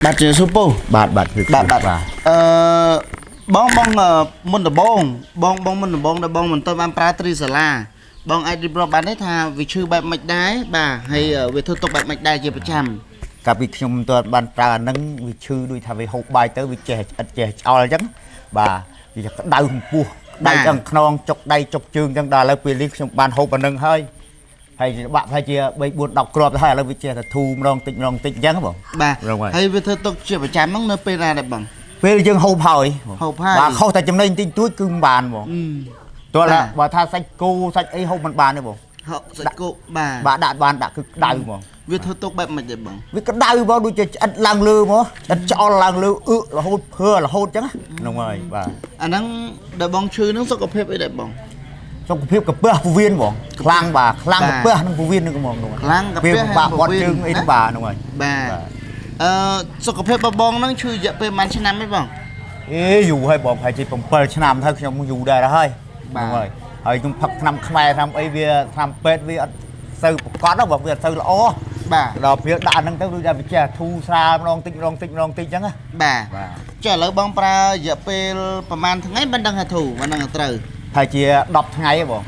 បាទជំរាបសួរពូ បាទបាទគឺ បាទបាទ បាទ អឺបងបងអឺមុនដំបូងបងបងមុនដំបូងដែលបងមិនទាន់បានប្រើត្រីសាឡាបងអាចរៀបរាប់បានទេថាវាឈឺបែបម៉េចដែរបាទហើយវាធ្វើទុកបែបម៉េចដែរជាប្រចាំ កាលពីខ្ញុំមិនទាន់បានប្រើអាហ្នឹងវាឈឺដូចថាវាហូបបាយទៅវាចេះឆ្អិតចេះឆ្អល់អញ្ចឹងបាទវាក្តៅកម្ពស់ក្តៅឆ្អឹងខ្នងចុកដៃចុកជើងអញ្ចឹងដល់ឥឡូវពេលនេះខ្ញុំបានហូបអាហ្នឹងហើយហើយបាក់ប្រហែលជា3 4 10គ្រាប់ទៅហើយឥឡូវវាចេះតែធូរម្ដងតិចម្ដងតិចអញ្ចឹងបង បាទ រងហើយ ហើយវាធ្វើទុកជាប្រចាំហ្នឹងនៅពេលណាដែរបង ពេលយើងហូបហើយ ហូបហើយ បាទខុសតែចំណីបន្តិចបន្តួចគឺមិនបានបង អឺ ទោះ បាទ ថាបើថាសាច់គោសាច់អីហូបមិនបានទេបង ហក់សាច់គោបាទ បាទដាក់បានដាក់គឺក្តៅហ្មង វាធ្វើទុកបែបម៉េចដែរបង វាក្តៅបងដូចជាឆ្អិតឡើងលើហ្មងឆ្អិតឆ្អល់ឡើងលើអឺករហូតភើរហូតអញ្ចឹងណាហ្នឹងហើយបាទ អាហ្នឹងដែលបងឈឺហ្នឹងសុខភាពអីដែរបង សុខភាពកាពះពោះវៀនបងខ្លាំងបាទខ្លាំង បាទ កាពះនិងពោះវៀនហ្នឹងហ្មងហ្នឹង ខ្លាំងកាពះ វាពិបាក និងពោះវៀន បត់ជើងអី ណា ហ្នឹងបាទហ្នឹងហើយ បាទ បាទ អឺសុខភាពរបស់បងហ្នឹងឈឺរយៈពេលប៉ុន្មានឆ្នាំទេបង អេយូរហើយបងប្រហែលជា7ឆ្នាំហើយខ្ញុំយូរដែរហើយ បាទ ហ្នឹងហើយហើយខ្ញុំផឹកថ្នាំខ្មែរថ្នាំអីវាថ្នាំពេទ្យវាអត់សូវប្រកបទេបងវាអត់សូវល្អ បាទ ដល់ពេលដាក់អាហ្នឹងទៅដូចថាវាចេះធូរស្រាលម្ដងតិចម្ដងតិចម្ដងតិចអញ្ចឹងណា បាទ បាទ ចុះឥឡូវបងប្រើរយៈពេលប្រហែលថ្ងៃមិនដឹងថាធូរមិនដឹងថាត្រូវ ហើយជា10ថ្ងៃហ៎បង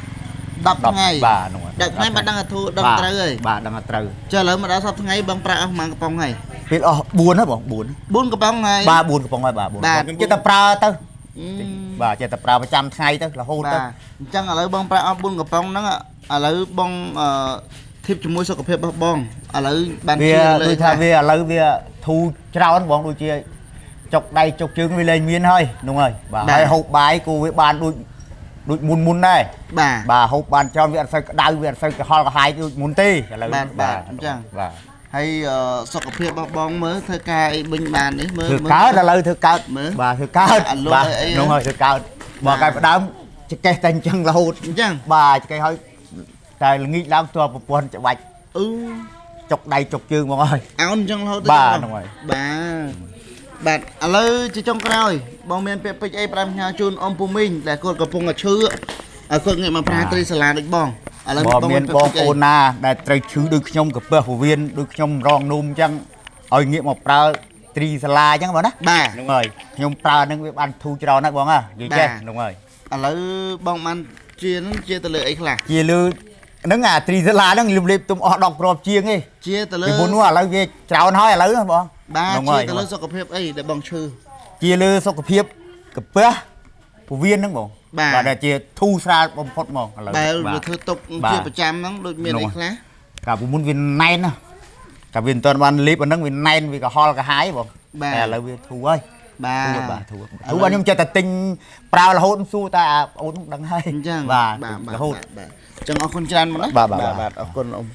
10ថ្ងៃ បាទហ្នឹងហើយ 10ថ្ងៃមិនដឹងថាធូរដឹងត្រូវហើយ បាទដឹងថាត្រូវ ចុះឥឡូវមកដល់សប្តាហ៍ថ្ងៃបងប្រើអស់ប្រហែលកំប៉ុងហើយ ពេលអស់4ហើយបង4 4កំប៉ុងហើយ បាទ4កំប៉ុងហើយបាទ4 បាទ ខ្ញុំចេះតែប្រើទៅ អឺ បាទចេះតែប្រើប្រចាំថ្ងៃទៅរហូតទៅ បាទអញ្ចឹងឥឡូវបងប្រើអស់4កំប៉ុងហ្នឹងឥឡូវបងអឺធៀបជាមួយសុខភាពរបស់បងឥឡូវបាន វា ជាលើ ដូចថាវាឥឡូវវាធូរច្រើនបងដូចជាចុកដៃចុកជើងវាលែងមានហើយហ្នឹងហើយបាទហើយហូបបាយគូវាបានដូចដូចមុនមុនដែរ បាទ បាទហូបបានច្រើនវាអត់សូវក្តៅវាអត់សូវក្រហល់ក្រហាយដូចមុនទេឥឡូវ បាទបាទអញ្ចឹង បាទ ហើយអឺសុខភាពរបស់បងមើលធ្វើការអីបិញបាននេះមើល ធ្វើ មើល កើតឥឡូវធ្វើកើត មើល បាទធ្វើកើត អាលុយ បាទ អី ហ្នឹងហើយធ្វើកើតបើ បាទ កាយផ្ដើមចកេះតែអញ្ចឹងរហូត អញ្ចឹង បាទចកេះហើយតែល្ងាចឡើងទល់ប្រពន្ធច្បាច់ អឺ ចុកដៃចុកជើងហ្មងហើយ អោនអញ្ចឹងរហូតទៅ បាទ ចឹង ហ្នឹងហើយ បាទបាទឥឡូវជាចុងក្រោយបងមានពាក្យពេចន៍អីប្រាំផ្ញើជូនអ៊ំពូមីងដែលគាត់កំពុងតែឈឺឲ្យគាត់ងាកមកប្រើត្រីសាឡាដូចបងឥឡូវ បើមានបង ពាក្យពេចន៍អី ប្អូនណាដែលត្រូវឈឺដូចខ្ញុំកាពះពោះវៀនដូចខ្ញុំរងនោមអញ្ចឹងឲ្យងាកមកប្រើត្រីសាឡាអញ្ចឹងបងណា បាទ ហ្នឹងហើយខ្ញុំប្រើហ្នឹងវាបានធូរច្រើនណាស់បងណានិយាយចេះ បាទ ហ្នឹងហើយ ឥឡូវបងបានជាហ្នឹងជាទៅលើអីខ្លះ ជាលើហ្នឹងអាត្រីសាឡាហ្នឹងលៀបលេបទុំអស់10គ្រាប់ជាងឯង ជាទៅលើ ពីមុននោះឥឡូវវាច្រើនហើយឥឡូវណាបង បាទ ហ្នឹងហើយ ជាទៅលើសុខភាពអីដែលបងឈឺ ជាលើសុខភាពកាពះពោះវៀនហ្នឹងបង បាទ ដែលជាធូរស្រាលបំផុតហ្មងឥឡូវ ដែល បាទ វាធ្វើទុក បាទ ជាប្រចាំហ្នឹងដូចមានអីខ្លះ កាលពីមុនវាណែនណាកាលវាមិនទាន់បានលេបអាហ្នឹងវាណែនវាក្រហល់ក្រហាយបង បាទ តែឥឡូវវាធូរហើយ បាទ ធូរបាទធូរធូរបាទខ្ញុំចេះតែទិញប្រើរហូតសួរតែអាអូនហ្នឹងដឹងហើយ អញ្ចឹង បាទ បាទ រហូត បាទអញ្ចឹងអរគុណច្រើនមកណា បាទបាទ បាទអរគុណអ៊ំ